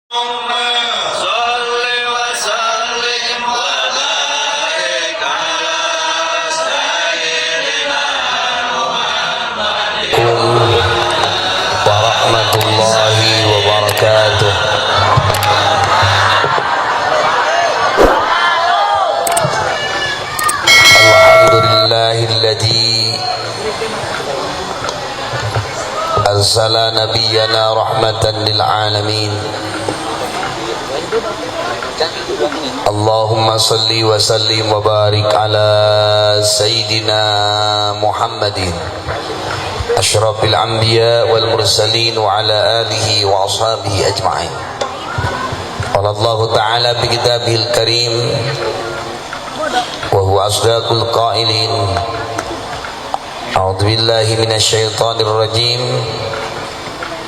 صل وسلم وبارك على سيدنا محمد. ورحمة الله وبركاته. الحمد لله الذي أرسل نبينا رحمة للعالمين. اللهم صل وسلم وبارك على سيدنا محمد أشرف الأنبياء والمرسلين وعلى آله وأصحابه أجمعين. قال الله تعالى بكتابه الكريم وهو أصدق القائلين: أعوذ بالله من الشيطان الرجيم،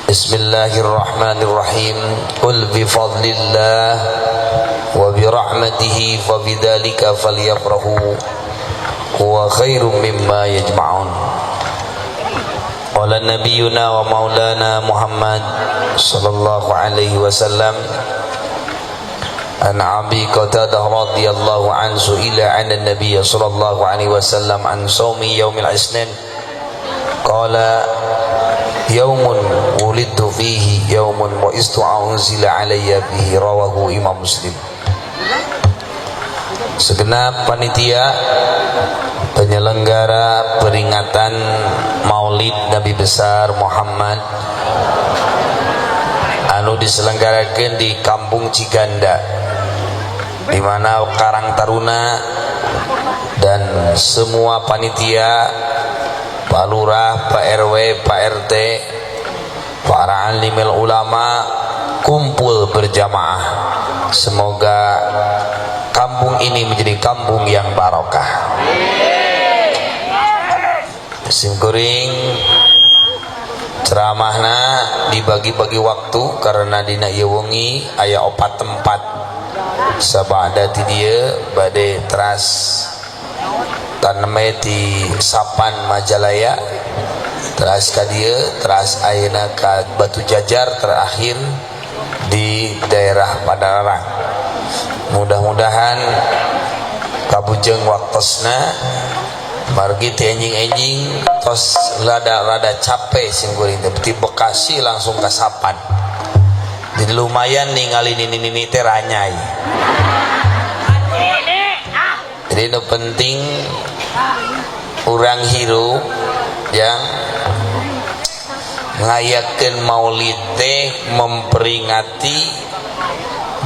بسم الله الرحمن الرحيم، قل بفضل الله وبرحمته فبذلك فليفرحوا هو خير مما يجمعون. قال نبينا ومولانا محمد صلى الله عليه وسلم عن أبي قتادة رضي الله عنه، سئل عن النبي صلى الله عليه وسلم عن صوم يوم الاثنين، قال: يوم ولدت فيه، يوم بعثت، أنزل علي فيه. رواه Imam Muslim. Segenap panitia penyelenggara peringatan Maulid Nabi besar Muhammad anu diselenggarakan di Kampung Ciganda, di mana Karang Taruna dan semua panitia, Pak Lurah, Pak RW, Pak RT, para alimil ulama kumpul berjamaah. Semoga kampung ini menjadi kampung yang barokah. Simkuring ceramahna dibagi-bagi waktu karena dina ieu wengi aya opat tempat. Sabada ti dieu bade teras taneme di Sapan Majalaya, teras ka dieu, teras ayeuna ka Batu Jajar, terakhir di daerah Padalarang. Mudah-mudahan kabujeng waktosna, margi ti enjing-enjing tos rada-rada capek simkuring teh, ti Bekasi langsung ke Sapan, jadi lumayan ningali nini-nini teh ranyai. Jadi itu penting urang hirup yang ngayakeun maulid teh memperingati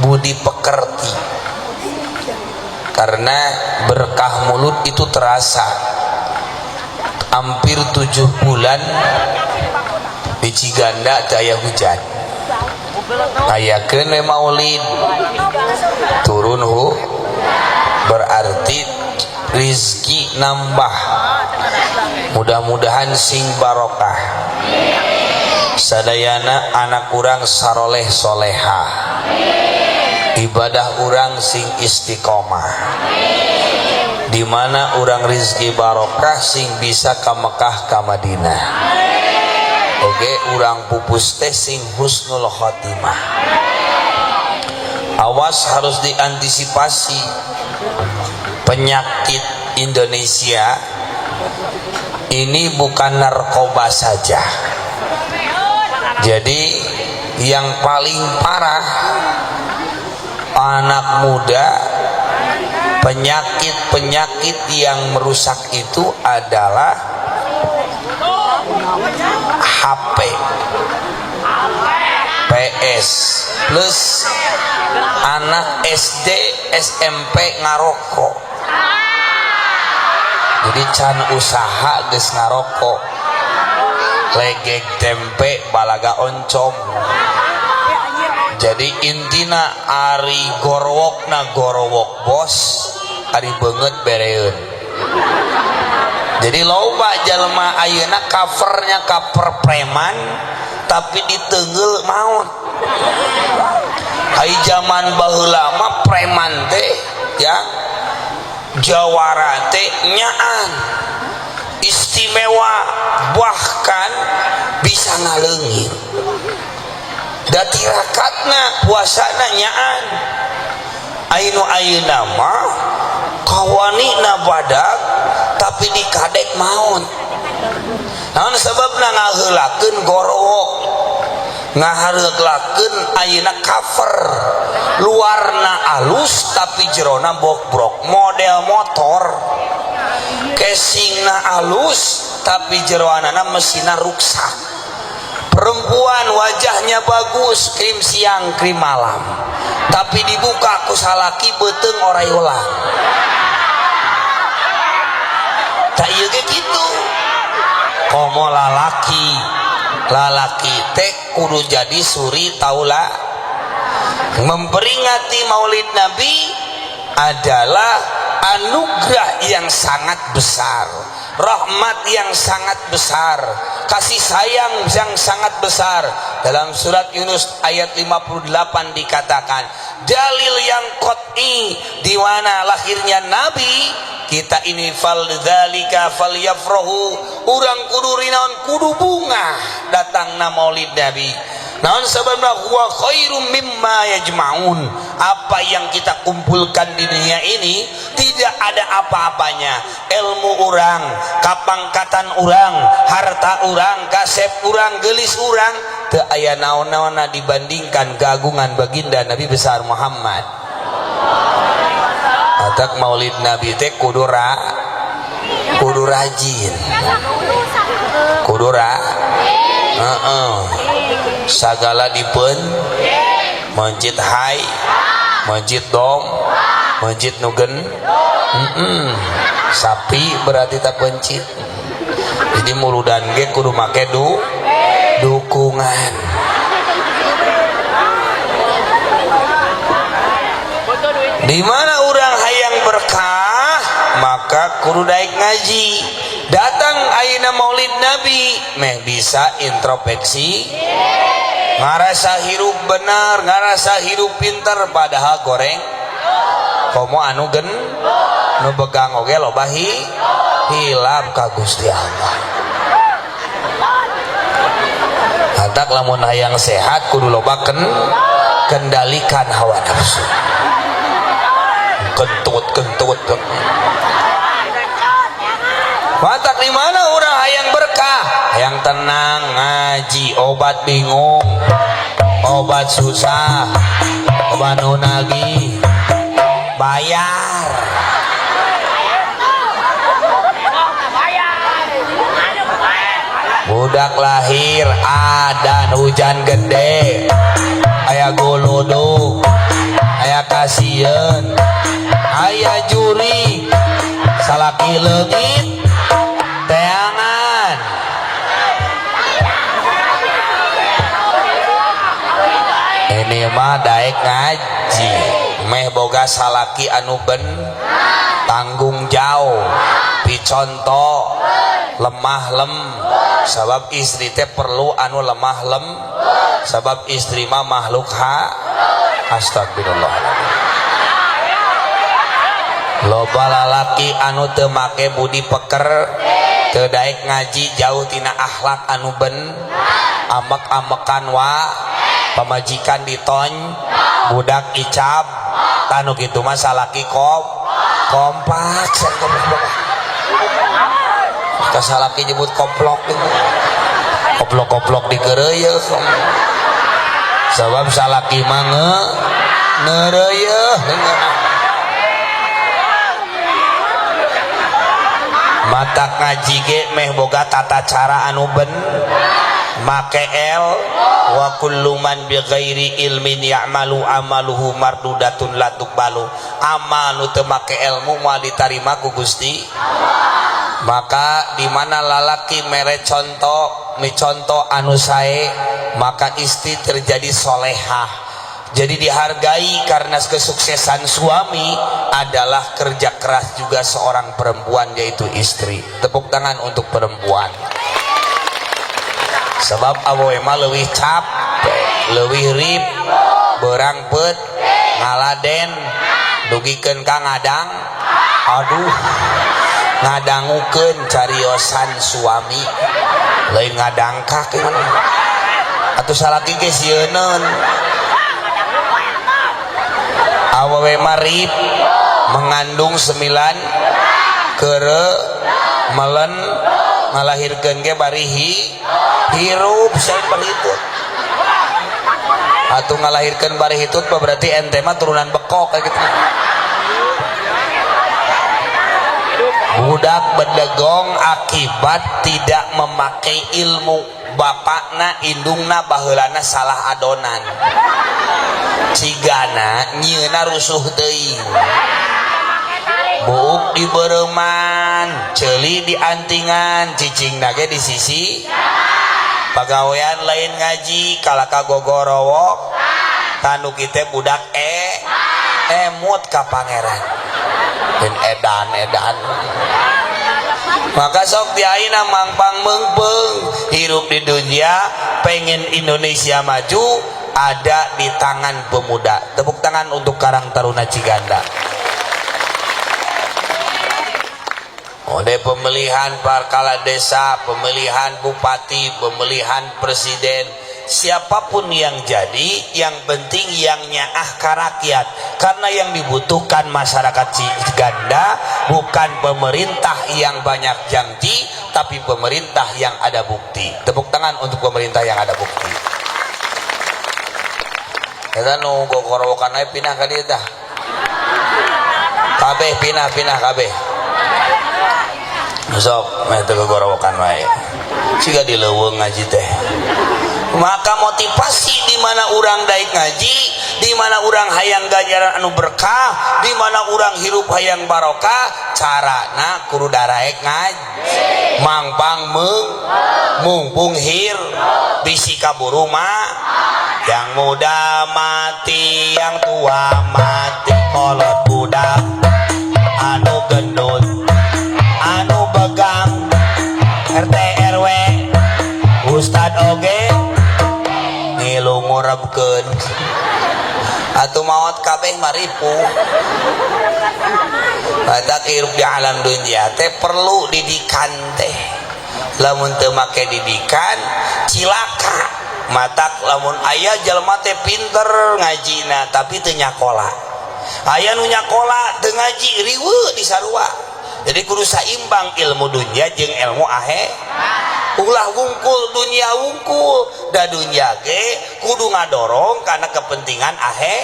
budi pekerti, karena berkah mulut itu terasa. Hampir 7 bulan di Ciganda teu aya hujan, ngayakeun we maulid turun hu, berarti rizki nambah. Mudah-mudahan sing barokah sadayana, anak urang saroleh soleha, ibadah urang sing istiqomah, di mana urang rizki barokah sing bisa ka Mekah, ka Madinah. Oke, urang pupus teh sing husnul khotimah. Awas, harus diantisipasi penyakit Indonesia ini bukan narkoba saja. Jadi yang paling parah anak muda, penyakit-penyakit yang merusak itu adalah HP, PS, plus anak SD, SMP ngarokok. Jadi can usaha geus ngarokok, legeg tempe balaga oncom. Jadi intina ari gorowok na gorowok bos, ari beungeut bereun. Jadi loba jalma ayeuna covernya cover preman, tapi ditenggel maut. Ai zaman baheula mah preman teh ya jawara teh nyaan istimewa, bahkan bisa ngaleungit. Da tirakatna puasana nyaan. Ainu ayeuna mah kawanina badag tapi dikadek maot. Naon sababna? Ngaheulakeun gorowok, ngahareulakeun ayeuna cover, luarna alus tapi jerona bokbrok, model motor casingna alus tapi jeroanana mesinna ruksak. Perempuan wajahnya bagus, krim siang krim malam, tapi dibuka ku salaki beuteung orayolan. Tak ieu ge kitu, komo lalaki. Lalaki teh kudu jadi suri taula. Memperingati Maulid Nabi adalah anugerah yang sangat besar, rahmat yang sangat besar, kasih sayang yang sangat besar. Dalam surat Yunus ayat 58 dikatakan dalil yang qat'i di mana lahirnya Nabi kita ini, fal dzalika falyafrahu, urang kudu rinaon, kudu bunga datangna Maulid Nabi. Naon sababna? Huwa khairum mimma yajma'un. Apa yang kita kumpulkan di dunia ini tidak ada apa-apanya. Ilmu urang, kapangkatan urang, harta urang, kasep urang, gelis urang, teu aya naon-naonna dibandingkan keagungan baginda Nabi besar Muhammad. Atak Maulid Nabi teh kudu ra, kudu rajin, kudu ra, heeh. Sagala dipen mencit hai, mencit dom, mencit nugen, sapi berarti tak pencit. Jadi muludan ge kudu make dukungan. Di mana orang hayang berkah maka kudu daek ngaji. Datang ayeuna Maulid Nabi meh bisa introspeksi, ngarasa hirup benar, ngarasa hirup pinter, padahal goreng komo anu gen nu begang oge loba hilap ka Gusti Allah. Hatak lamun hayang sehat kudu loba kendalikan hawa nafsu. Kentut kentut. Matak di mana orang hayang berkah, hayang tenang, ngaji obat bingung, obat susah, obat nu nagih bayar. Budak lahir adan hujan gede, aya golodog, aya kasieun, aya juri, salaki leungit teangan. Ini mah daek ngaji meh boga salaki anu ben tanggung jauh, piconto lemah lem, sabab istri teh perlu anu lemah lem, sabab istri mah makhluk ha. Astagfirullah. Loba lalaki anu teu make budi peker, teu daek ngaji, jauh tina akhlak anu ben, amek-amekan wa pamajikan diton, budak icap, tanu kitu mah salaki kompak kompak. Salaki nyebut koplok, koplok-koplok dikereyeuh, sebab salaki mah ngereyeuh. Matak ngaji ge meh boga tata cara anu ben, make el wa kullu man bi ghairi ilmin ya'malu amaluhu mardudatun la tuqbalu. Amal nu teu make ilmu moal ditarima ku Gusti. Maka di mana lalaki mere contoh, mi contoh anu sae, maka istri terjadi solehah. Jadi dihargai karena kesuksesan suami adalah kerja keras juga seorang perempuan, yaitu istri. Tepuk tangan untuk perempuan. Sebab awewe mah leuwih capek, leuwih rip, berang peut, ngaladen, dugikeun ka ngadang, aduh, ngadangukeun cariosan suami, lain ngadangkak gimana? Atuh salaki ge sieuneun. Awewe marip mengandung 9 kere melen ngalahirkeun ge bari hirup saya berhitut. Atuh ngalahirkeun bari hitut berarti ente mah turunan bekok kayak gitu. Budak bedegong akibat tidak memakai ilmu. Bapakna indungna baheulana salah adonan. Cigana nyieuna rusuh teuing. Buuk dibereuman, ceuli diantingan, cicingna ge di sisi. Pagawean lain ngaji, kalaka gogorowok. Tanu kitu budak emut ka pangeran. Dan edan-edan. Maka sok diaina mangpang meungpeung hirup di dunia, pengen Indonesia maju ada di tangan pemuda. Tepuk tangan untuk Karang Taruna Ciganda. Oleh pemilihan kepala desa, pemilihan bupati, pemilihan presiden, siapapun yang jadi, yang penting yang nyaah ka rakyat. Karena yang dibutuhkan masyarakat Ciganda bukan pemerintah yang banyak janji, tapi pemerintah yang ada bukti. Tepuk tangan untuk pemerintah yang ada bukti. Eta nu gogorowokan we pindah ka dieu tah. Kabeh pindah-pindah kabeh. Sok meh teu gogorowokan wae. Siga di leuweung ngaji teh. Maka motivasi di mana urang daik ngaji, di mana urang hayang ganjaran anu berkah, di mana urang hirup hayang barokah, carana kudu daraek ngaji. Mangpang meung, mumpung hir, bisi kaburu mah. Yang muda mati, yang tua mati, kolot budak anu gendut, anu begang, RT RW, ustad oge ngilu ngurebkeun. Atuh maot kabeh maripu. Badak hirup di alam dunia teh perlu didikan teh. Lamun teu make didikan cilaka. Matak lamun aya jelema teh pinter ngajina tapi teu nyakola. Aya nu nyakola teu ngaji riweuh di sarua. Jadi kudu saimbang ilmu dunia jeung ilmu ahe. Ulah wungkul dunia wungkul, da dunia ge kudu ngadorong karena kepentingan ahe.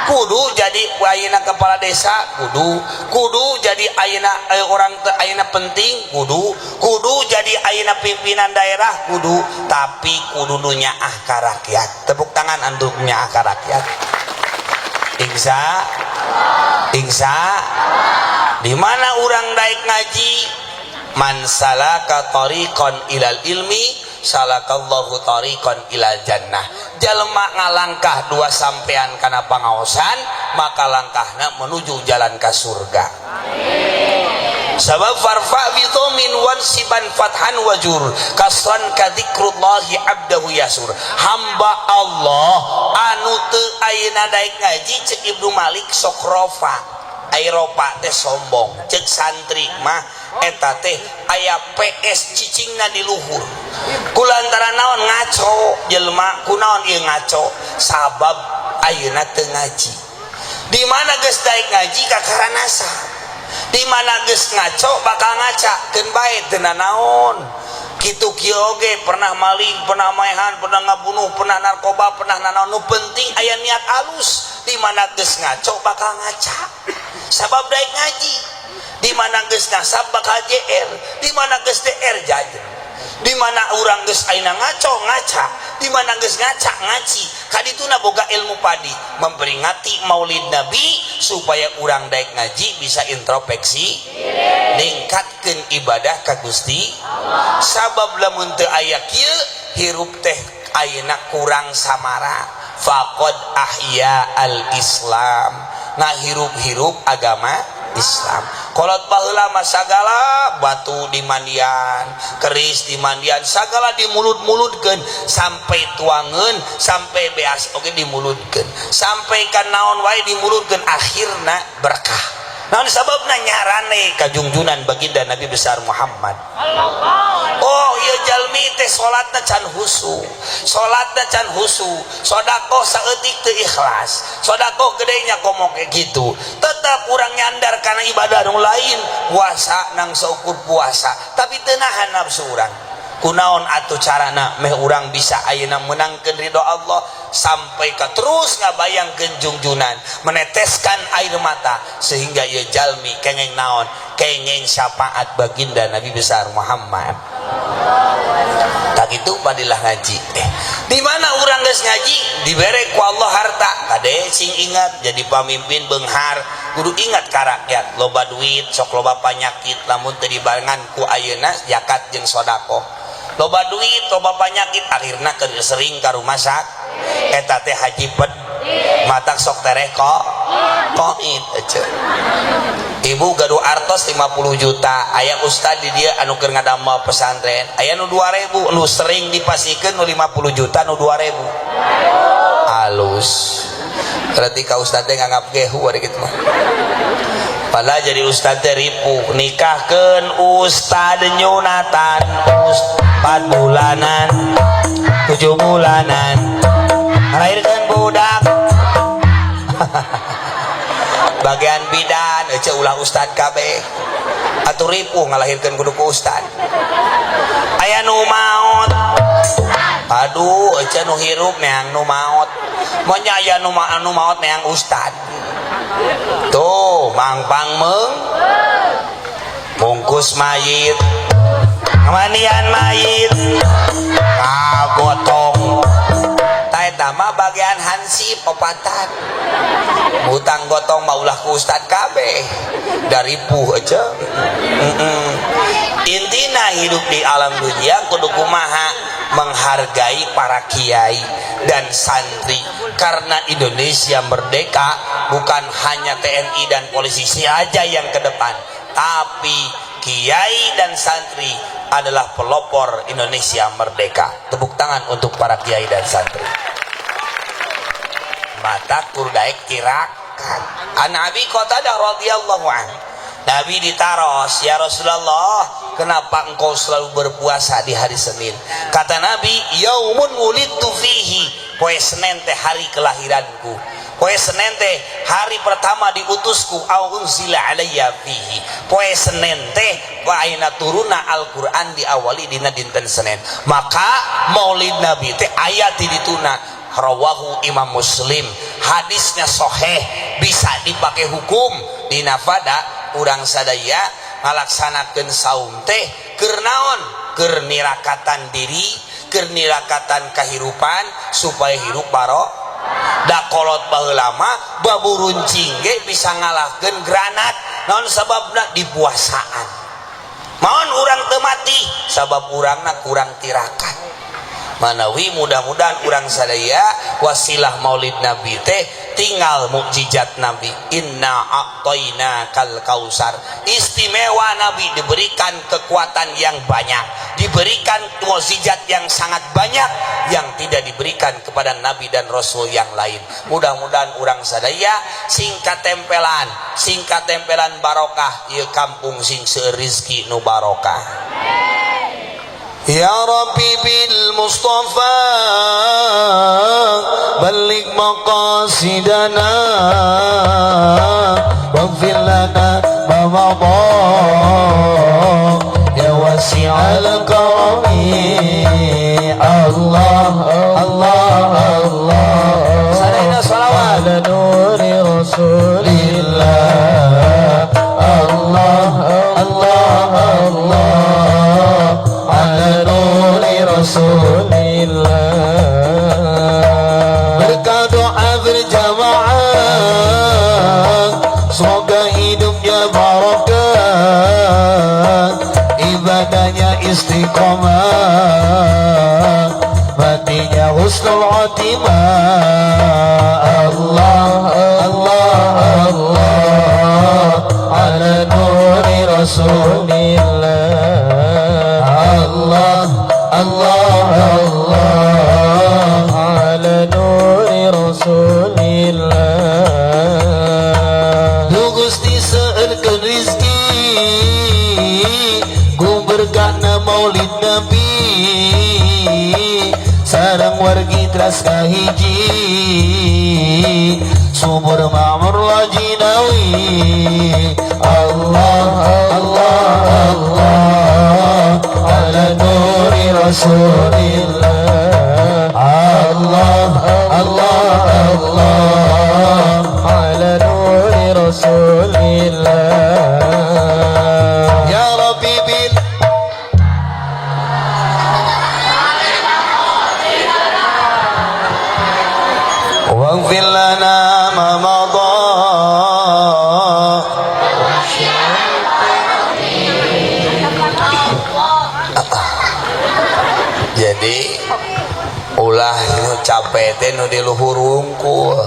Kudu jadi ayeuna kepala desa kudu, kudu jadi ayeuna orang ayeuna penting kudu, kudu jadi ayeuna pimpinan daerah kudu, tapi kudu nu nyaah ka rakyat. Tepuk tangan untuk nyaah ka rakyat. Insya insya di mana urang daik ngaji, man salaka tariqan ilal ilmi salakallahu tariqan ilal jannah. Jalma ngalangkah dua sampean kana pangaosan, maka langkahna menuju jalan ka surga. Sabab farfa bi dhammin wansiban fathan wajur kasran ka dzikrullahi abdahu yasur. Hamba Allah anu teu ayeuna daek ngaji, cek Ibnu Malik sok rofa. Eropa teh sombong, cek santri mah eta teh aya PS cicingna di luhur. Kulantaran naon ngaco jelema, kunaon ieu ngaco? Sabab ayeuna teu ngaji. Di mana geus daek ngaji kakaranasa. Di mana geus ngaco bakal ngaca keun bae teu nanaon. Kitu kieu oge pernah maling, pernah maehan, pernah ngabunuh, pernah narkoba, pernah nanaon, nu penting aya niat alus. Di mana geus ngaco bakal ngaca. Sabab daek ngaji. Di mana geus nasab bakal JR, di mana geus DR jajan. Di mana urang geus ayeuna ngaco ngaca, di mana geus ngaca ngaji. Kadituna boga ilmu padi memperingati Maulid Nabi supaya urang daek ngaji bisa introspeksi, ningkatkeun ibadah ka Gusti. Sabab lamun teu aya kieu hirup teh ayeuna kurang samara. Faqad ahya al-Islam, ngahirup-hirup agama Islam. Kolot baheula mah sagala batu dimandian, keris dimandian, sagala dimulut-mulutkeun sampai tuangeun, sampai beas oge dimulutkeun, sampai ka naon wae dimulutkeun, akhirna berkah. Naon sababna? Nyarane kajungjunan baginda Nabi besar Muhammad. Oh iya, jalmi teh salatna can husu, salatna can husu, sodakoh saeutik teu ikhlas, sodakoh gedenya komo kayak gitu. Tetap urang nyandar karena ibadah nu lain, puasa nang saukur puasa, tapi teu nahan nafsu urang. Kunaon atuh carana meh urang bisa ayeuna menangkeun ridho Allah, sampai ka terus ngabayangkeun jungjunan, meneteskan air mata, sehingga ieu jalmi kengeng naon? Kengeng syafaat baginda Nabi besar Muhammad. Tak itu padilah ngaji. Di mana urang geus ngaji dibere ku Allah harta, kade sing ingat jadi pamimpin beunghar kudu ingat ka rakyat. Loba duit sok loba panyakit lamun teu dibarengan ku ayeuna zakat jeung sedekah. Loba duit loba panyakit, akhirna keur sering ka rumah sakit. Eta teh haji ped matak sok tereh kok koit. Ece, ibu gaduh artos 50 juta, aya ustad di dia anu keur ngadamel pesantren, aya nu 2000. Nu sering dipasikeun nu 50 juta, nu 2000 alus. Berarti ka ustad teh nganggap gehu ari kitu mah. Padahal jadi ustad teh ripuh. Nikahkeun ustad nyunatan 4 bulanan, 7 bulanan, ngalahirkeun budak bagian bidan. Ece, ulah ustad kabeh atuh ripuh, ngalahirkeun kudu ku ustad. Aya nu maot, aduh ece, nu hirup neang nu maot. Monya aya nu anu maot neang ustad tuh mangpang meng bungkus mayit, mandian mayit, kagotong. Tah, eta mah bagian hansip opatan. Hutang gotong mah ulah ku ustad kabeh, dari puh aja. Intina hidup di alam dunia kudu kumaha menghargai para kiai dan santri, karena Indonesia merdeka bukan hanya TNI dan polisi saja yang ke depan, tapi kiai dan santri adalah pelopor Indonesia merdeka. Tepuk tangan untuk para kiai dan santri. Mata kudu daek tirakat. An Abi Qatadah radhiyallahu an, Nabi ditaros, "Ya Rasulullah, kenapa engkau selalu berpuasa di hari Senin?" Kata Nabi, "Yaumun wulidtu fihi." Poe Senin teh hari kelahiranku. Poe Senin teh hari pertama diutusku, au unzila alayya fihi. Poe Senin teh ayeuna turunna Al-Qur'an diawali dina dinten Senin. Maka Maulid Nabi teh aya di dituna. Rawahu Imam Muslim. Hadisnya soheh, bisa dipakai hukum. Dina pada urang sadaya ngalaksanakeun saum teh keur naon? Keur nirakatan diri, keur nirakatan kahirupan supaya hirup baro. Da kolot baheula mah baburuncing ge bisa ngalahkeun granat. Naon sababna? Dipuasaan. Maon urang teu mati sabab urangna kurang tirakat. Manawi mudah-mudahan urang sadaya wasilah Maulid Nabi teh tinggal mukjizat Nabi, inna a'taina kal kausar. Istimewa Nabi diberikan kekuatan yang banyak, diberikan mukjizat yang sangat banyak yang tidak diberikan kepada nabi dan rasul yang lain. Mudah-mudahan urang sadaya singkat tempelan, singkat tempelan barokah ieu kampung, sing seueur rizki nu barokah. يا ربي بالمصطفى بلغ مقاصدنا واغفر لنا ما مضى يا واسع الكرم. الله الله الله. Sadayana sholawat. على نور رسول الله. الله الله الله على نور رسول الله. Berkah doa berjamaah, semoga hidupnya barakah, ibadahnya istiqomah, matinya husnul khotimah. Allah Allah Allah ala nuri rasulillah. Allah Allah Allah ala nuri rasulillah. Duh Gusti. teras kahiji subur ma'mur wajinawi. Allah Allah Allah ala nuri Rasulillah. Allah Allah Allah ala nuri Rasulillah. Ya Rabbi bil واغفر لنا ما مضى. Jadi ulah nu capek teh nu di luhur wungkul,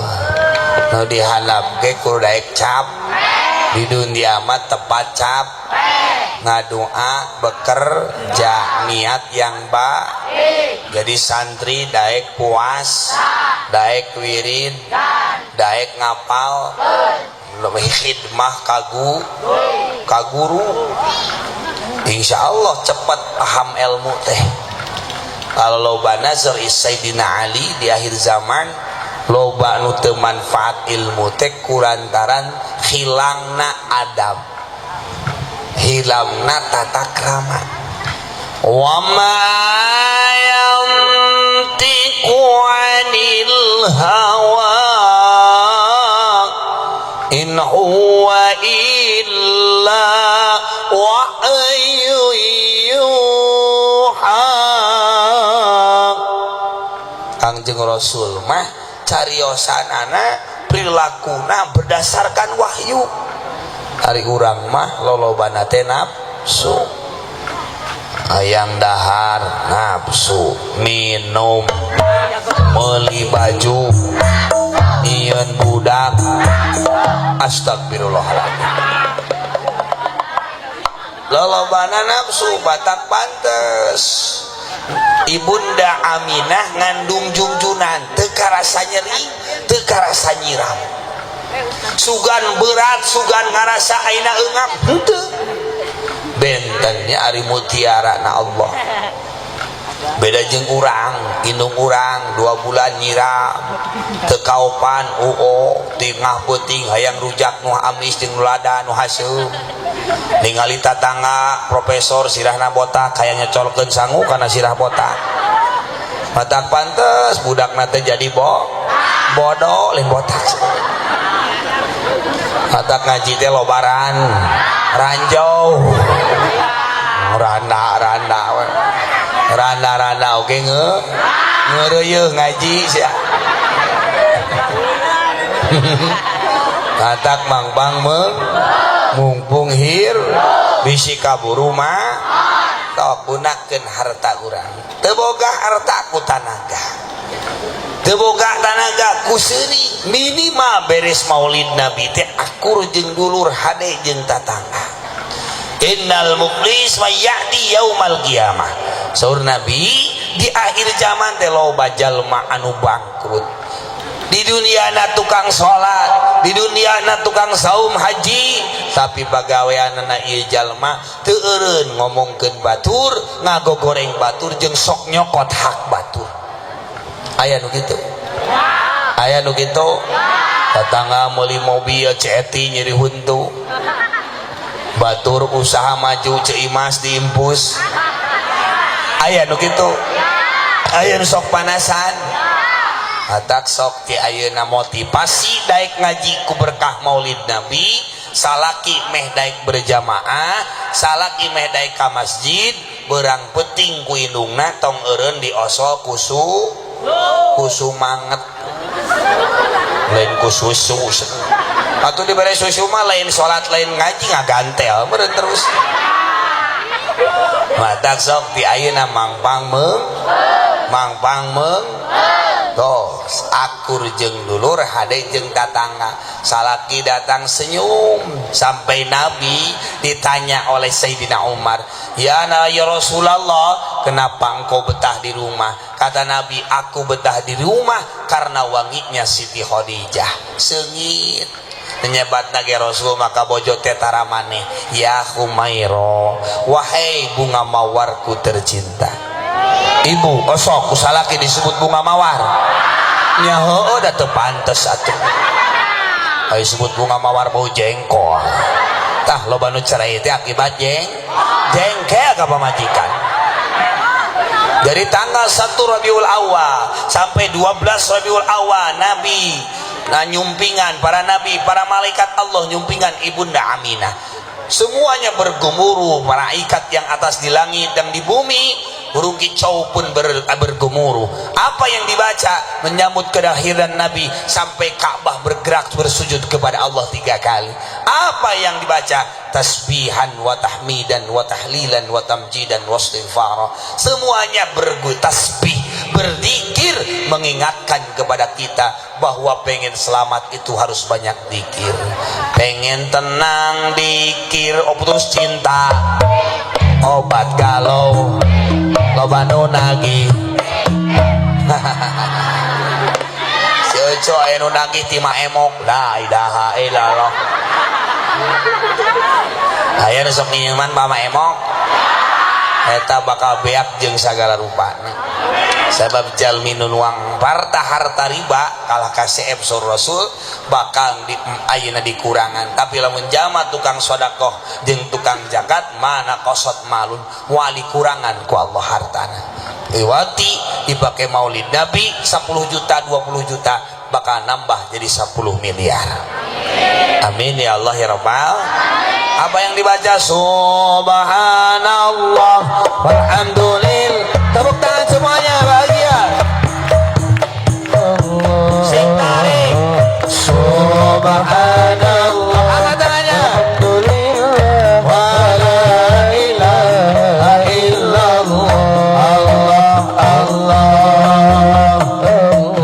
nu dihandap ge kudu daek cap di dunia mah tepat cap ngadoa bekerja niat yang baik. Jadi santri daek puas, daek wirid, daek ngapal, lebih khidmah ka guru, insya Allah cepat paham ilmu teh. Kalau loba nazar Sayyidina Ali di akhir zaman loba nu teu manfaat ilmu teh kulantaran hilangna adab, hilangna tata krama. Wa ma yantiqu anil hawa in huwa illa wahyu yuha. Kangjeng Rasul mah cariosanana perilakuna berdasarkan wahyu. Ari urang mah lolobana teh nafsu, hayang dahar nafsu, minum, meuli baju, nyieun budak, astagfirullahaladzim, lolobana nafsu. Batak pantes Ibunda Aminah ngandung jungjunan teu karasa nyeri, teu karasa nyiram, sugan berat, sugan ngarasa aina eungap henteu. Bentennya ari mutiara na Allah beda jeung urang. Indung urang 2 bulan nyiram teu kaopan uo tengah peuting hayang rujak nu amis jeung nu lada nu haseum. Ningali tatangga profesor sirahna botak hayang nyecolkeun sangu kana sirah botak. Matak pantes budakna teh jadi bodoh lain botak. Matak ngaji teh lobaran ranjau, randa randa we. Randa randa oke nge ngeureuyeung ngaji sia. Matak mangpang meng mumpung hir bisi kaburu mah tok gunakeun harta urang. Teu boga harta ku tanaga, teu boga tanaga ku seuri. Minimal beres maulid Nabi teh akur jeung dulur, hade jeung tatangga. Innal muflis may ya'ti yaumal qiyamah. Saur Nabi, di akhir zaman teh loba jalma anu bangkrut. Di dunia na tukang salat, di dunia na tukang saum, haji, tapi pagaweanana ieu jalma teu eureun ngomongkeun batur, ngagogoreng batur, jeung sok nyokot hak batur. Aya nu kitu, aya nu kitu. Tetangga meuli mobil CET nyeri huntu, batur usaha maju Ceu Imas diimpus. Aya nu kitu, aya nu sok panasan. Matak sok ti ayeuna motivasi daek ngaji ku berkah maulid Nabi, salaki meh daek berjamaah, salaki meh daek ka masjid berang penting ku indungna tong eureun diosol kusu kusu manget, lain ku susu. Atuh dibere susu mah lain salat, lain ngaji, ngagantel meureun terus. Matak sok ti ayeuna mangpang meung mangpang meung tos akur jeung dulur, hade jeung tatangga. Salaki datang senyum, sampai Nabi ditanya oleh Sayyidina Umar, "Ya na ya Rasulullah, kenapa engkau betah di rumah?" Kata Nabi, "Aku betah di rumah karena wanginya Siti Khadijah." Seungit menyebat nage Rasul maka bojo teh taramane, "Ya Humairo, wahai bunga mawarku tercinta." Ibu osok ku salaki disebut bunga mawar nya? Heueuh da teu pantes atuh. Ayo sebut bunga mawar, bau jengkol. Tah, loba nu cerai teh akibat jengkel ka pamajikan. Dari tanggal 1 Rabiul Awal sampai 12 Rabiul Awal, Nabi, nah, nyumpingan para nabi, para malaikat Allah nyumpingan Ibunda Aminah. Semuanya bergemuruh, malaikat yang atas di langit dan di bumi, burung kicau pun bergemuruh. Apa yang dibaca? Menyambut kelahiran Nabi sampai Ka'bah bergerak bersujud kepada Allah tiga kali. Apa yang dibaca? Tasbihan wa tahmidan wa tahlilan wa tamjidan wa istighfara. Semuanya bertasbih, berzikir, mengingatkan kepada kita bahwa pengen selamat itu harus banyak dikir. Pengen tenang, dikir. Oh, putus cinta obat galau, loba nu nagih. Si Oco aya nu nagih ti Mak Emok. La ilaha illallah. Aya nu sok nginjeman pa Mak Emok, eta bakal beak jeung sagala rupana, sabab jalmi nu nuang harta harta riba kalah ka CF sur Rasul bakal di ayeuna dikurangan. Tapi lamun jalma tukang sodakoh jeung tukang zakat, mana kosot malun, moal dikurangan ku Allah hartana. Iwati dipakai maulid Nabi 10 juta, 20 juta, bakal nambah jadi 10 miliar. Amin ya Allah ya Rabbal. Apa yang dibaca? Subhanallah walhamdulillah. Tepuk tangan semuanya, bahagia. Sing tarik. Subhanallah. Angkat tangannya. Alhamdulillah. Wa la ilaha illallah. Allah Allah Allah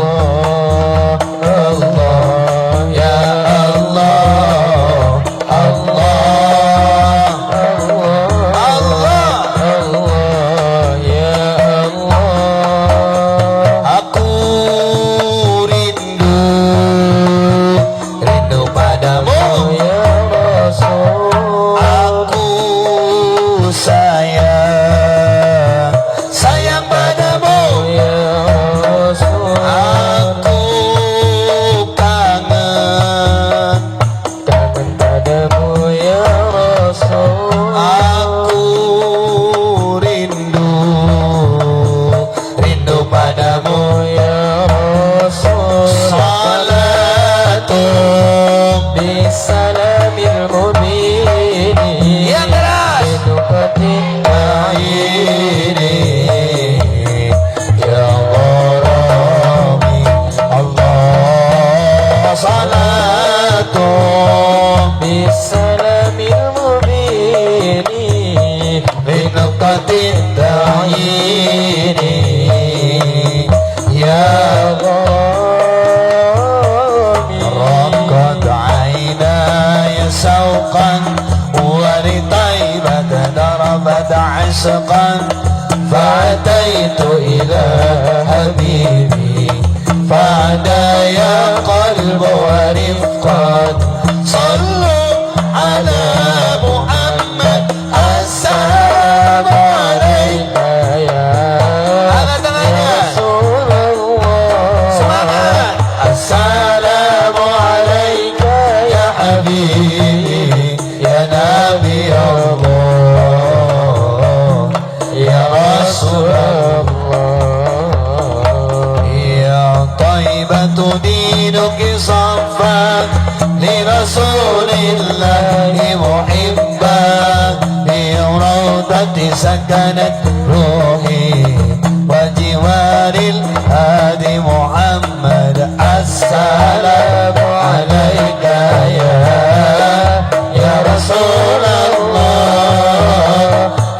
Allah ya Allah Allah Allah. Allah ya Allah. Aku rindu, rindu padamu ya Rasul. Aku sayang, sayang padamu ya Rasul. Aku kangen, kangen padamu ya Rasul. Aku rindu, rindu padamu ya Rasul. Salatu bisalamil mubin. Yang keras. Binuqatin ma'ini ya gharami Allah. Salatu bisalamil mubin binuqatin ta'ini ya gharami. رقت عيناي شوقا ولطيبة ضربت عشقا، فأتيت إلى حبيبي فعدايا قلب ورفقا. صلوا على محمد. السلام عليك يا Angkat tangannya. رسول الله. Semangat. السلام عليك يا حبيبي يا نبي الله يا رسول الله. يا طيبة دينك صفا لرسول الله محبا، في روضة سكنت روحي وجوار الهادي محمد. السلام عليك يا رسول الله.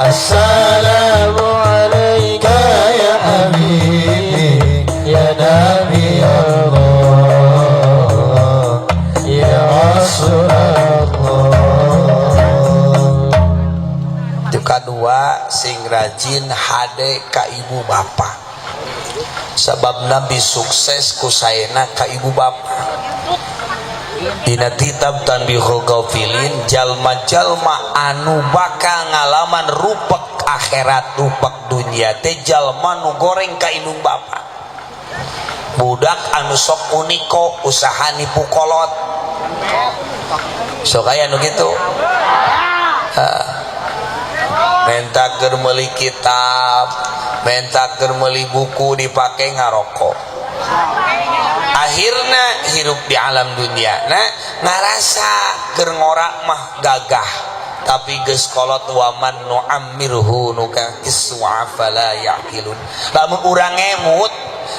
السلام عليك يا حبيبي يا نبي الله يا رسول الله. Itu kedua, sing rajin hade ka ibu bapak, sebab Nabi sukses ku saena ka ibu bapak. Dina kitab Tanbihul Ghafilin, jalma-jalma anu bakal ngalaman rupek. Akhirat, rupak dunia teh jalma nu goreng ka indung bapa, budak anu sok uniko, usaha nipu kolot. Sok aya nu kitu. Menta keur meuli kitab, menta keur meuli buku, dipake ngarokok. Akhirnya hirup di alam dunia, nah, ngarasa keur ngora mah gagah, tapi geus kolot. Waman nu'ammirhu nunakkisu afala ya'qilun. Lamun urang ngemut,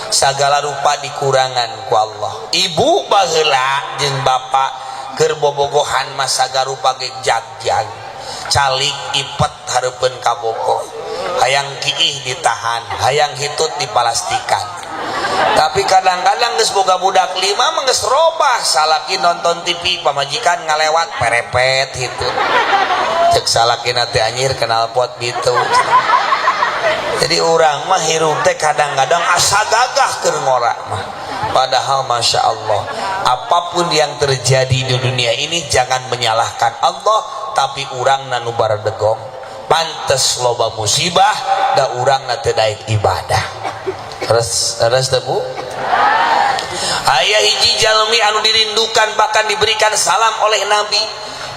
sagala rupa dikurangan ku Allah. Ibu baheula jeung bapak keur bobogohan mah sagarupa ge jag-jag, calik ipet hareupeun kabogoh, hayang kiih ditahan, hayang hitut dipalastikan. Tapi kadang-kadang geus boga budak lima mah geus robah. Salaki nonton TV, pamajikan ngalewat, perepet hitut. Cek salakina teh, "Anjir, knalpot gitu." Jadi urang mah hirup teh kadang-kadang asa gagah keur ngora mah, padahal masya Allah, apapun yang terjadi di dunia ini jangan menyalahkan Allah, tapi urang nu baradegong. Pantes loba musibah, da urang teu daek ibadah. Terus terus teh, Bu, aya hiji jalmi anu dirindukan, bahkan diberikan salam oleh Nabi.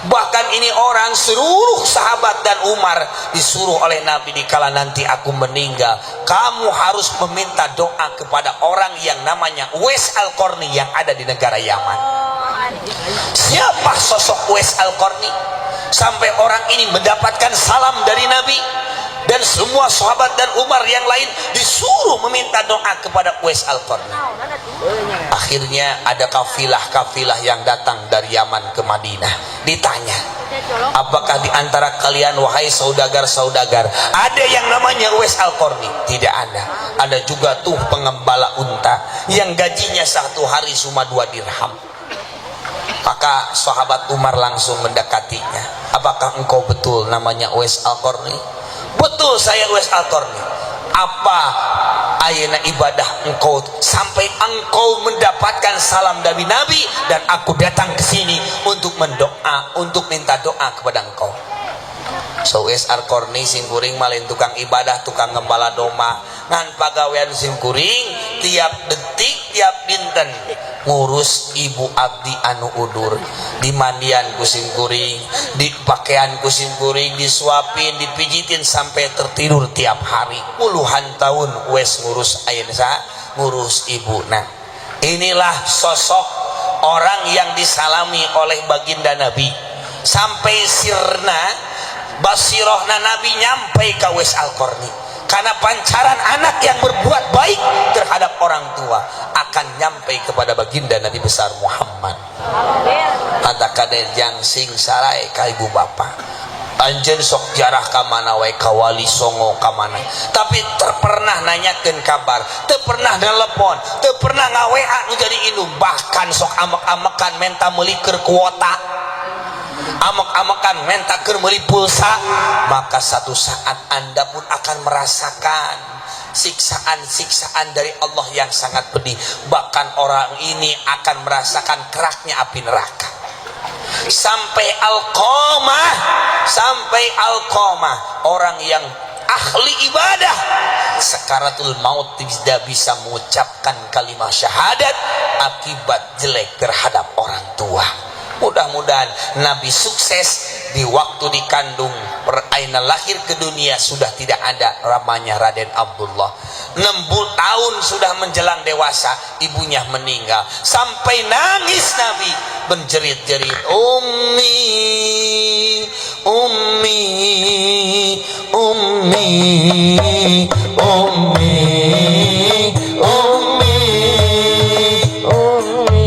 Bahkan ini orang, seluruh sahabat dan Umar disuruh oleh Nabi, "Dikala nanti aku meninggal, kamu harus meminta doa kepada orang yang namanya Uwais Al-Qarni yang ada di negara Yaman." Siapa sosok Uwais Al-Qarni sampai orang ini mendapatkan salam dari Nabi dan semua sahabat dan Umar yang lain disuruh meminta doa kepada Uwais Al-Qarni? Akhirnya ada kafilah-kafilah yang datang dari Yaman ke Madinah. Ditanya, "Apakah di antara kalian, wahai saudagar-saudagar, ada yang namanya Uwais Al-Qarni?" Tidak ada. Ada juga tuh pengembala unta yang gajinya satu hari cuma 2 dirham. Maka sahabat Umar langsung mendekatinya. "Apakah engkau betul namanya Uwais Al-Qarni?" "Betul, saya Uwais Al-Qarni." "Apa ayeuna ibadah engkau sampai engkau mendapatkan salam dari Nabi dan aku datang ke sini untuk mendoa, untuk minta doa kepada engkau?" So Uwais Al-Qarni, "Sim kuring mah lain tukang ibadah, tukang gembala domba. Ngan pagawean sim kuring tiap detik, tiap dinten ngurus ibu abdi anu udur. Dimandian ku sim kuring, dipakaian ku sim kuring, disuapin, dipijitin sampai tertidur tiap hari." Puluhan tahun wes ngurus ayeuna sa ngurus ibu. Nah, inilah sosok orang yang disalami oleh baginda Nabi sampai sirna basirohna Nabi nyampe ke Uwais Al-Qarni, karena pancaran anak yang berbuat baik terhadap orang tua akan nyampe kepada baginda Nabi besar Muhammad. Kata kade jang sing sarai ka ibu bapak. Anjeun sok jarah ka mana wae, ka Wali Songo, ka mana, tapi teu pernah nanyakeun kabar, teu pernah telepon, teu pernah nga-WA nu jadi indung. Bahkan sok amek-amekan menta meuli keur kuota, amek-amekan menta keur meuli pulsa. Maka satu saat Anda pun akan merasakan siksaan-siksaan dari Allah yang sangat pedih. Bahkan orang ini akan merasakan keraknya api neraka sampai Alqamah, sampai Alqamah, orang yang ahli ibadah, sakaratul maut tidak bisa mengucapkan kalimat syahadat akibat jelek terhadap orang tua. Mudah-mudahan Nabi sukses di waktu dikandung aina lahir ke dunia sudah tidak ada ramanya Raden Abdullah. 6 tahun sudah menjelang dewasa, ibunya meninggal, sampai nangis Nabi menjerit-jerit, "Ummi, ummi, ummi, ummi, ummi, Ummi, ummi,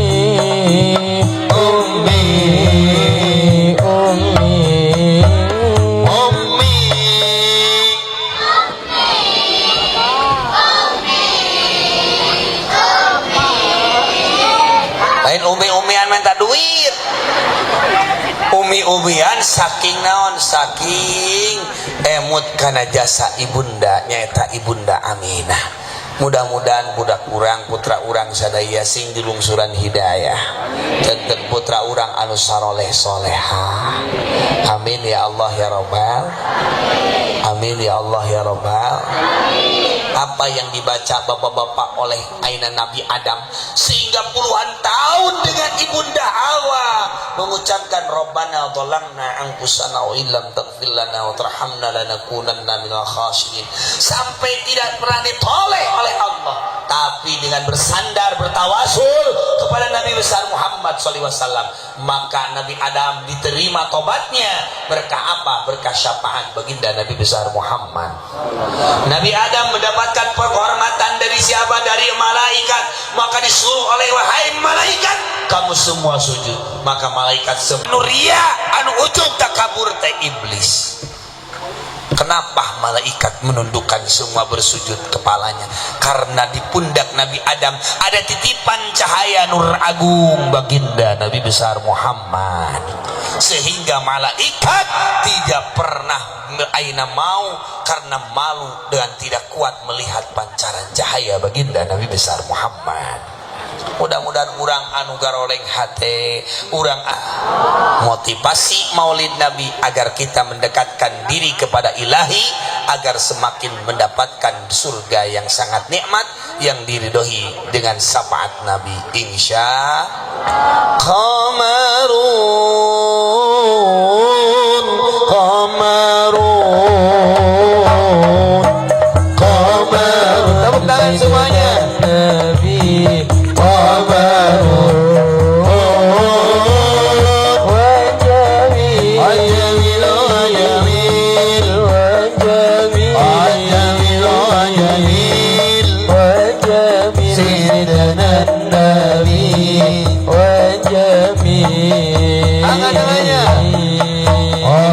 Ummi, ummi." Lain umi-umian minta duit, umi-umian saking naon, saking emut kana jasa ibunda, nyaeta ibunda Aminah. Mudah-mudahan budak urang, putra urang sadaya sing dilungsuran hidayah, janten putra urang anu saroleh soleha. Amin ya Allah ya Robbal. Amin ya Allah ya Robbal. Apa yang dibaca bapak-bapak oleh aina Nabi Adam sehingga puluhan tahun dengan ibunda Hawa mengucapkan Rabbana dzalamna anfusana wa illam taghfir lana wa tarhamna lanakunanna minal khasirin, sampai tidak pernah ditoleh oleh Allah, tapi dengan bersandar, bertawasul kepada Nabi besar Muhammad SAW, maka Nabi Adam diterima tobatnya. Berkah apa? Berkah syafaat baginda Nabi besar Muhammad. Nabi Adam mendapatkan penghormatan dari siapa? Dari malaikat. Maka disuruh oleh, "Wahai malaikat, kamu semua sujud." Maka malaikat semua anu ria, anu ujub, takabur teh iblis. Kenapa malaikat menundukkan semua, bersujud kepalanya? Karena di pundak Nabi Adam ada titipan cahaya nur agung baginda Nabi besar Muhammad. Sehingga malaikat tidak pernah aina mau karena malu dan tidak kuat melihat pancaran cahaya baginda Nabi besar Muhammad. Mudah-mudahan urang anu garoleng hate urang, motivasi Maulid Nabi agar kita mendekatkan diri kepada Ilahi, agar semakin mendapatkan surga yang sangat nikmat yang diridhoi dengan syafaat Nabi, insya. Qamarun, qamarun, qamarun. Tepuk tangan semuanya. Nabi qamarun wa jamil wa jamil wa jamil wa jamil wa jamil wa jamil wa jamil sayyidina Nabi wa jamil. Angkat tangannya.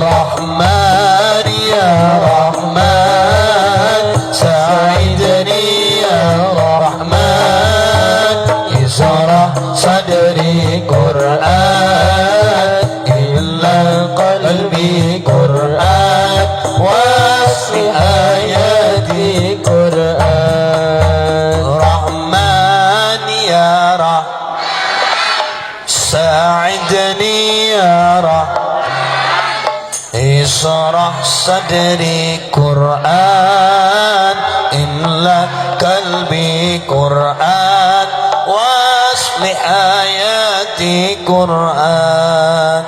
Rahman ya Rahman, ساعدني يا رحمن، اشرح صدري قرآن، املأ قلبي قرآن، واصلح حياتي قرآن. رحمن يا رحمن، ساعدني يا رحمن، اشرح صدري قرآن، املأ قلبي قرآن، واصلح حياتي قرآن.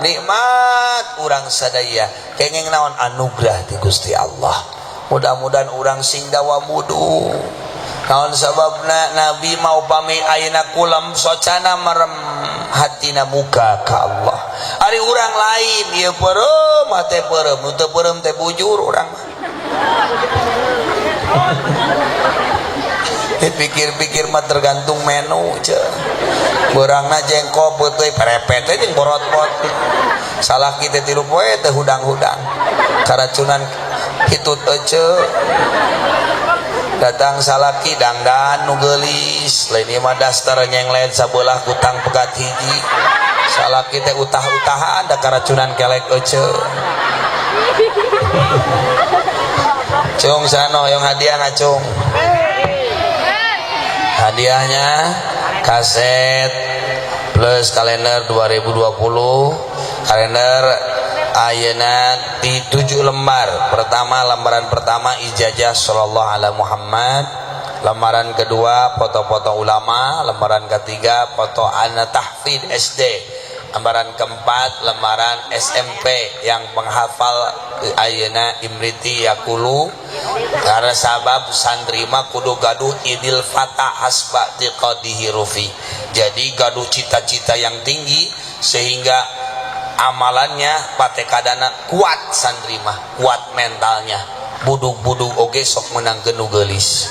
Nikmat urang sadaya kenging naon? Anugerah ti Gusti Allah. Mudah-mudahan urang sing dawa wudu. Naon sababna? Nabi mau pami ayeuna kulem socana merem, hatina muka ka Allah. Ari urang lain ieu, peureum hate, peureum nu teu peureum teh bujur urang mah. Dipikir-pikir mah tergantung menu ce. Beurangna jengkol, peuteuy perepet teh jeung borot-bot. Salah kita tilu poe teh hudang-hudang. Karacunan hitut ece. Datang salaki dangdan nu geulis, lain ieu mah daster nyenglet sabelah, kutang pegat hiji. Salaki teh utah-utahan da karacunan kelek ece. Cung sano yang hadiah ngacung. Hadiahnya kaset plus kalender 2020, kalender ayeuna di 7 lembar. Pertama, lembaran pertama ijazah sallallahu alaihi Muhammad, lembaran kedua foto-foto ulama, lembaran ketiga foto anak tahfidz SD, lembaran keempat lembaran SMP yang menghafal ayeuna Imriti Yakulu, karena sabab santri mah kudu gaduh idil fata hasba tiqadihi rufi, jadi gaduh cita-cita yang tinggi sehingga amalannya patekadana kuat. Santri mah kuat mentalnya, budug-budug oge sok menang nu geulis.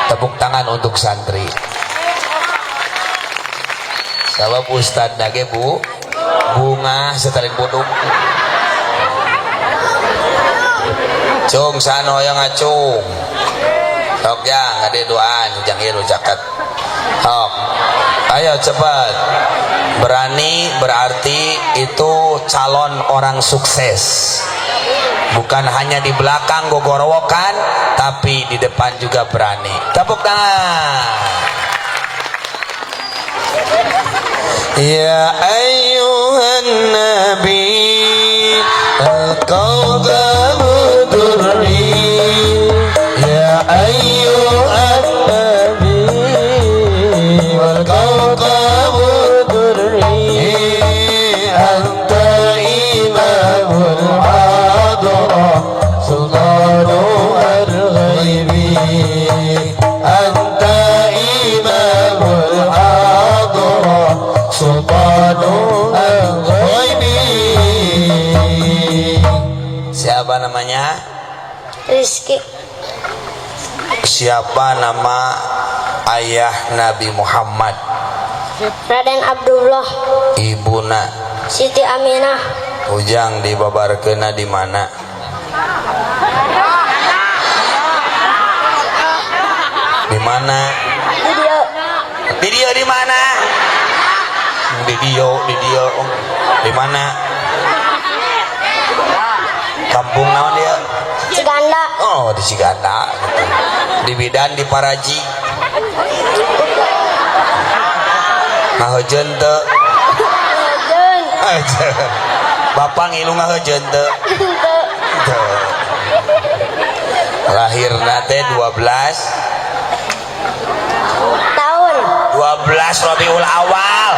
Tepuk tangan untuk santri. Sabab ustad nage bu bunga setelah budug. Cung sano yang ngacung. Sok jang ngade doaan jang ieu caket. Sok. Ayo cepat. Berani berarti itu calon orang sukses. Bukan hanya di belakang gogorowokan, tapi di depan juga berani. Tepuk tangan. Ya ayyuhan nabi al-kawkabu durri, ya ayyuhan nabi al-kawkabu durri, anta imamul hadra sultanu al-ghaibi, anta imamul hadra sultanu al-ghaibi. Siapa namanya? Rizky. Siapa nama ayah Nabi Muhammad? Raden Abdullah. Ibuna? Siti Aminah. Ujang dibabarkeunna di mana? Di mana? Di dieu. Di dieu di mana? Di dieu, di dieu. Di mana? Kampung naon dia? Ciganda. Oh, di Ciganda gitu. Di Bidan di Paraji. Ngahejeun teu? Ngahejeun. Ngahejeun. Bapak ngilu ngahejeun teu? Teu. Teu. Lahirna teh 12 tahun. 12 Rabiul Awal.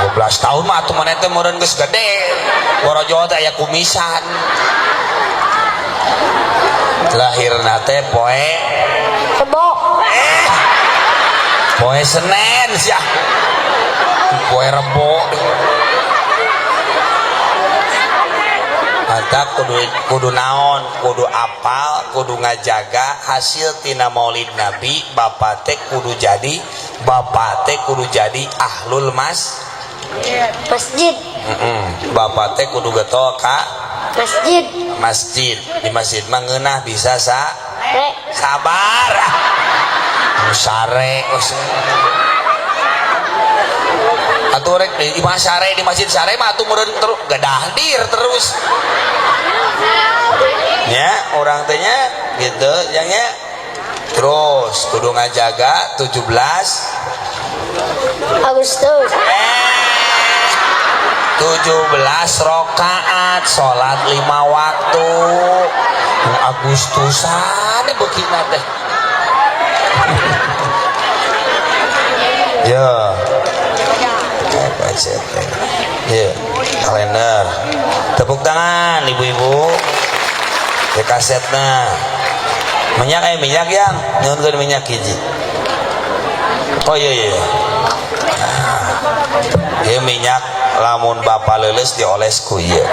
12 tahun mah atuh maneh teh meureun geus gede. Borojo teh aya kumisan. Lahirna teh poe Rebo. Poe Senin sia. Poe Rebo. Mantap, kudu naon, kudu apal, kudu ngajaga hasil tina maulid Nabi, bapak teh kudu jadi, bapak teh kudu jadi ahlul masjid. Bapak teh kudu getol ka masjid. Masjid. Di masjid mah ngeunah bisa sa Re. Sabar. Sare. Atuh rek di imah sare, di masjid sare mah atuh meureun terus gadahdir terus. Ya, orang teh nya gitu, yang nya. Terus kudu ngajaga 17 Agustus. 17 rakaat salat 5 waktu. Agustusan beukina teh. Ya. Ya, kalender. Tepuk tangan ibu-ibu. Ya kasetna. Minyak minyak yang nyuhunkeun minyak hiji. Oh iya iya. Nah, ieu minyak lamun bapak leuleus dioles ku ieu.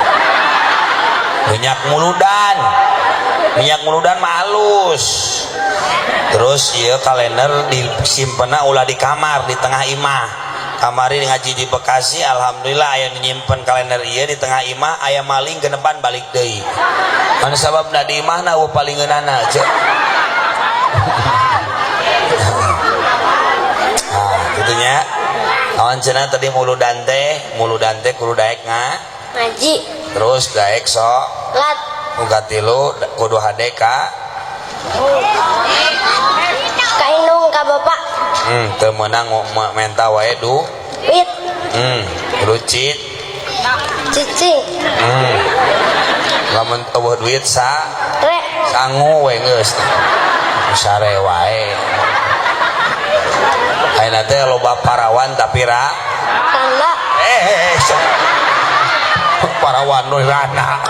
Minyak muludan. Minyak muludan mah halus. Terus ieu kalender disimpenna ulah di kamar, di tengah imah. Kamari ngaji di Bekasi, alhamdulillah aya nu nyimpen kalender ieu di tengah imah, aya maling genepan balik deui. Anu sababna di imahna eueuh palingeunana aja. Nah, kitu nya. Naon cenah tadi muludan teh kudu daek ngaji. Terus daek sok lat. Uga tilu kudu hade ka ka indung ka bapak. Teu meunang menta wae du. Wit. Rucit. Cicing. Lamun eueuh duit sa re sangu we geus. Sare wae. Ayeuna teh loba parawan tapi ra tanda. Parawan nu rana.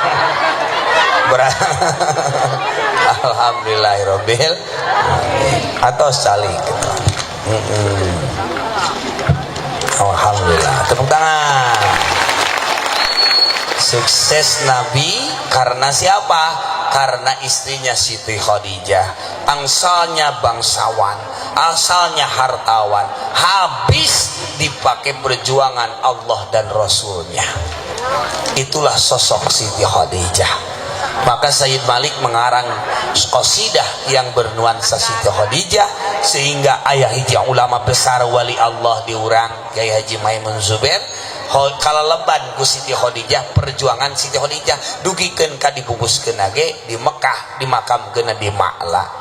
Alhamdulillahirabbil atau calik gitu. Alhamdulillah. Tepuk tangan. Sukses Nabi karena siapa? Karena istrinya Siti Khadijah. Asalnya bangsawan, asalnya hartawan, habis dipakai perjuangan Allah dan Rasulnya. Itulah sosok Siti Khadijah. Maka Sayyid Malik mengarang qasidah yang bernuansa Siti Khadijah, sehingga ayah hiji ulama besar wali Allah diurang Kiai Haji Maimun Zubair, Kalaleban ku Siti Khadijah, perjuangan Siti Khadijah dugikeun ka dibungkuskeun ge di Mekah, dimakamkeun di Ma'la.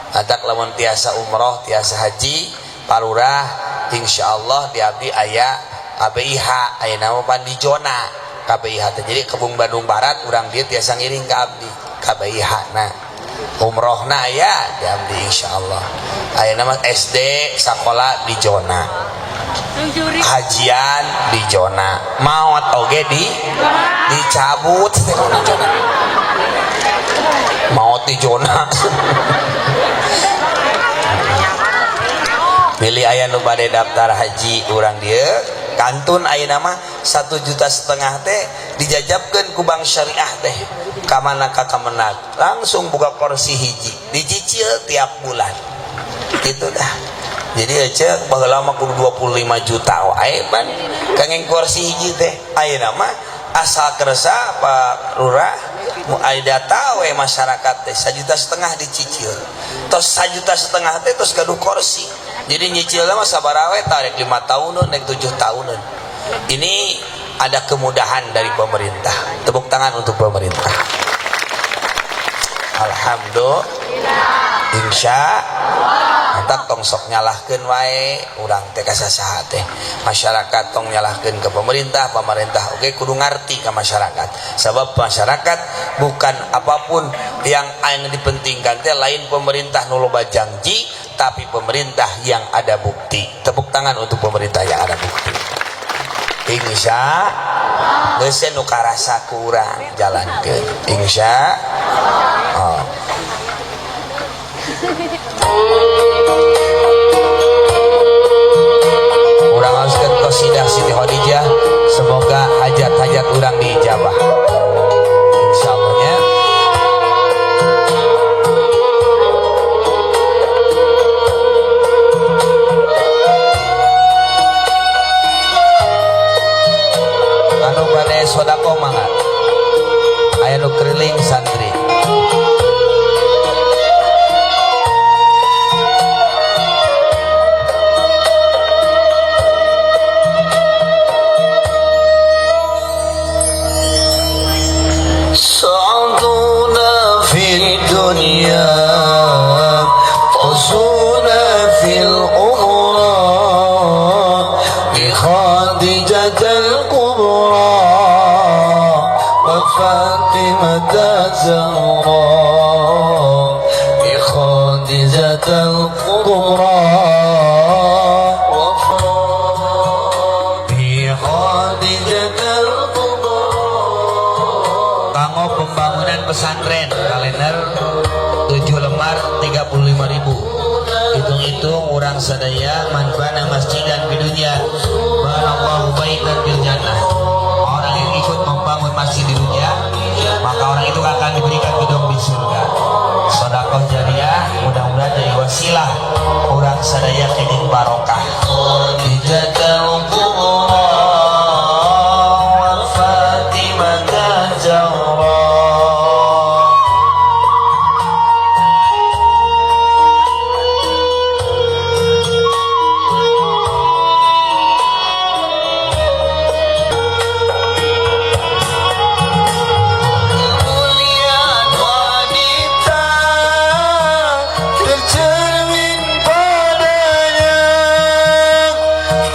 Adak lamun tiasa umroh, tiasa haji, parurah insyaallah di abdi aya KBIH, aya nama pan di zona KBIH teh. Jadi Kebun Bandung Barat urang dieu tiasa ngiring ka abdi KBIH. Nah, umrohna aya di abdi insyaallah. Aya nama SD sakola di zona, hajian di zona, maot oge di dicabut di zona, maot di zona. Milih aya nu bade daftar haji urang dieu kantun ayeuna mah 1,5 juta teh dijajabkeun ku bank syariah teh ka mana ka Kemenag, langsung buka kursi hiji dicicil tiap bulan gitu dah. Jadi aja baheula mah kudu 25 juta wae pan kangeng kursi hiji teh. Ayeuna mah asal kersa Pak Lurah mu aya data we masyarakat teh 1,5 juta dicicil, tos 1,5 juta teh tos gaduh kursi. Jadi nyicilna mah sabaraha we, tarik 5 tahunan naik 7 tahunan. Ini ada kemudahan dari pemerintah. Tepuk tangan untuk pemerintah. Alhamdulillah. Insya Allah tong sok nyalahkeun wae urang teh ka sasaha teh. Masyarakat tong nyalahkeun ke pemerintah, pemerintah oge kudu ngarti ka masyarakat. Sebab masyarakat bukan apapun yang anu dipentingkan teh lain pemerintah nu loba janji, tapi pemerintah yang ada bukti. Tepuk tangan untuk pemerintah yang ada bukti. Insya geus nu karasa kurang jalankeun. Insya Allah. Urang haluskeun qasidah Siti Khadijah, semoga hajat-hajat urang diijabah. Insyaallah nya. Anu bade sedekah mangga. Aya nu keliling santri. سعدنا في الدنيا طزونا في الأخرى بخادجة الكبرى وفاطمة الزهراء بخادجة الكبرى بخادجة الكبرى. Kanggo pembangunan pesantren kalender 7 lembar 35.000. Hitung-hitung urang sadaya man bana masjidan di dunia banallahu baitan fil jannah. Orang yang ikut membangun masjid di dunia, maka orang itu akan diberikan gedung di surga. Sedekah jariah mudah-mudahan jadi wasilah urang sadaya kenging barokah. خديجة الكبرى وفاطمة الزهراء. Kemuliaan wanita tercermin padanya,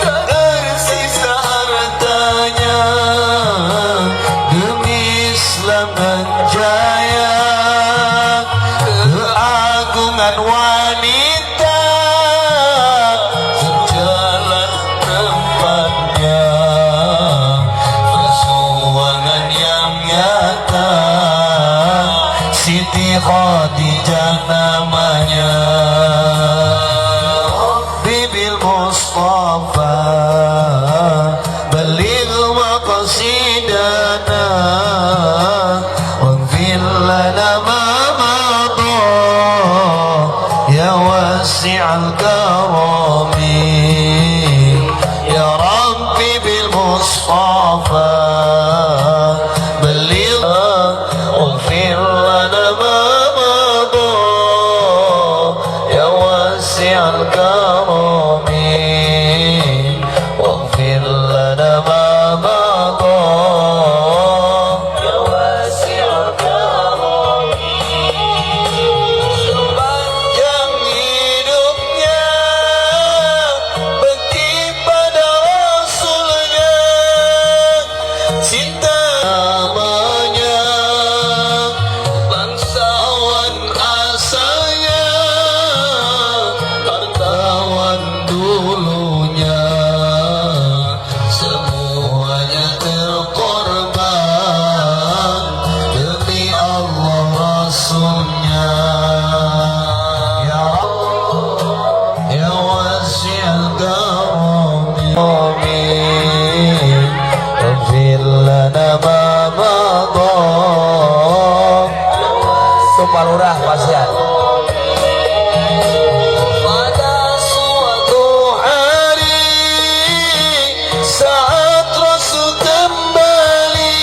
tak tersisa hartanya demi Islam dan jaya. Keagungan wanita sejalan tempatnya, perjuangan yang nyata Siti Khadijah namanya. Rabbi bil Mustafa baligh maqasidana waghfir lana ma madha ya wasi'al karami. Ya Rabbi bil Mustafa baligh waghfir lana ma madha ya wasi'al karami waghfir lana ma Cinta namanya, bangsawan asalnya, hartawan dulunya, semuanya terkorban demi Allah Rasulnya. Ya Rabb, ya wasi'al karami, اغفر لنا ما مضى. Itu Pak Lurah pasian. Pada suatu hari saat Rasul kembali,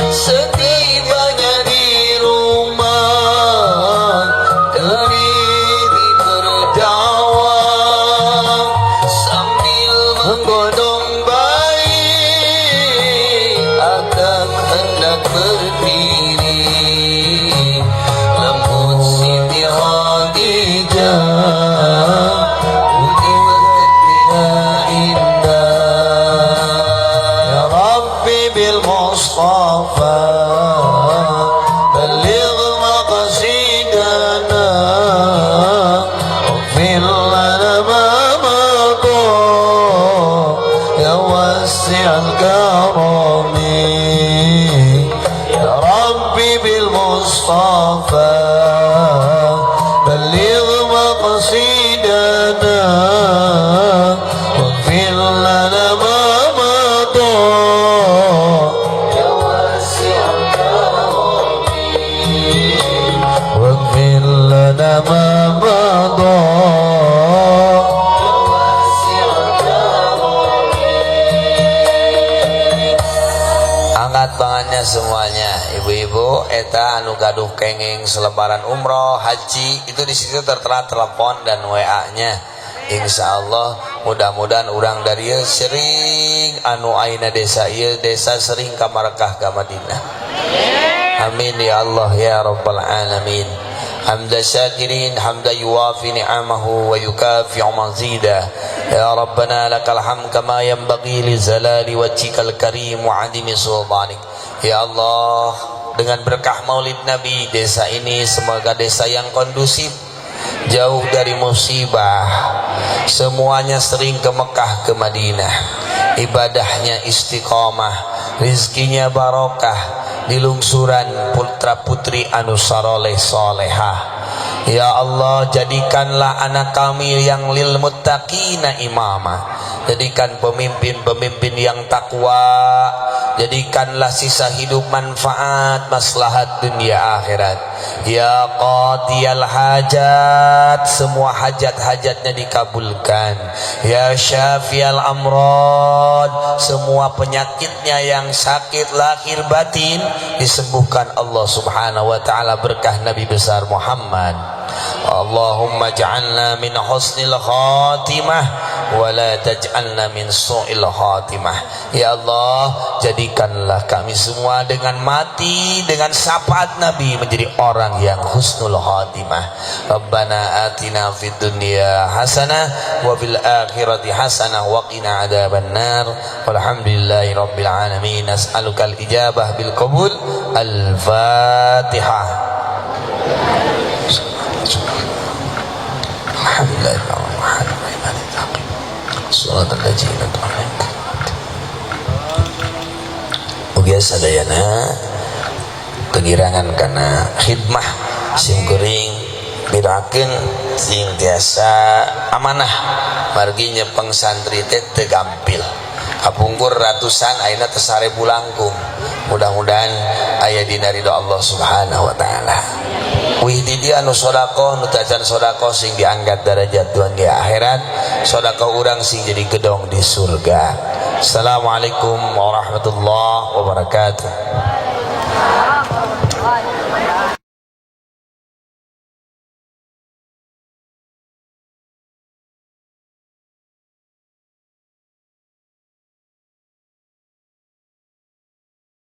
setibanya di rumah dari berdakwah sambil menggodong bayi akan hendak berdiri, lembut Siti Khadijah indah. Ya Rabbi bil Mustafa بلغ مقاصدنا اغفر لنا ما مضى يا واسع الكرم. يا ربي بالمصطفى بلغ مقاصدنا واغفر لنا ما مضى يا واسع الكرم، واغفر لنا ما مضى يا واسع الكرم. Angkat tangannya semuanya, ibu-ibu, eta anu gaduh kenging selebaran umroh, haji, itu di situ tertera telepon dan WA-nya. Insya Allah mudah-mudahan orang dari ieu sering anu aina desa ieu desa sering ka Makkah ka Madinah. Amin ya Allah ya Rabbal alamin. Hamda syakirin hamda yuwafi ni'amahu wa yukafi'u mazidah. Ya Rabbana lakal hamd kama yanbaghi li zalali wajhikal karim wa adimi sultanik. Ya Allah, dengan berkah Maulid Nabi, desa ini semoga desa yang kondusif, jauh dari musibah, semuanya sering ke Mekah ke Madinah, ibadahnya istiqomah, rizkinya barokah, dilungsuran putra putri anu saroleh solehah. Ya Allah, jadikanlah anak kami yang lil muttaqina imama, jadikan pemimpin-pemimpin yang takwa, jadikanlah sisa hidup manfaat maslahat dunia akhirat. Ya qadiyal hajat, semua hajat-hajatnya dikabulkan. Ya syafiyal amrad, semua penyakitnya yang sakit lahir batin disembuhkan Allah Subhanahu wa taala berkah Nabi besar Muhammad. Allahumma ja'alna min husnil khatimah wa la taj'alna min su'il khatimah. Ya Allah, jadikanlah kami semua dengan mati dengan syafaat Nabi menjadi orang yang husnul khatimah. Rabbana atina fid dunya hasanah wa fil akhirati hasanah wa qina adzabannar. Walhamdulillahi rabbil alamin. Nas'alukal ijabah bil qabul. Al-Fatihah. Alhamdulillah. Surat al-ladzina. Ugi sadayana kegirangan karena khidmah sim kuring birakeun sing tiasa amanah margi nyepeng santri teh teu gampil. Kapungkur ratusan, ayeuna teh 1000 langkung. Mudah-mudahan aya dina ridho Allah Subhanahu wa taala. Wih di dia anu sodakoh, nu tacan sodakoh sing diangkat derajat dunia akhirat, sodakoh urang sing jadi gedong di surga. Assalamualaikum warahmatullahi wabarakatuh.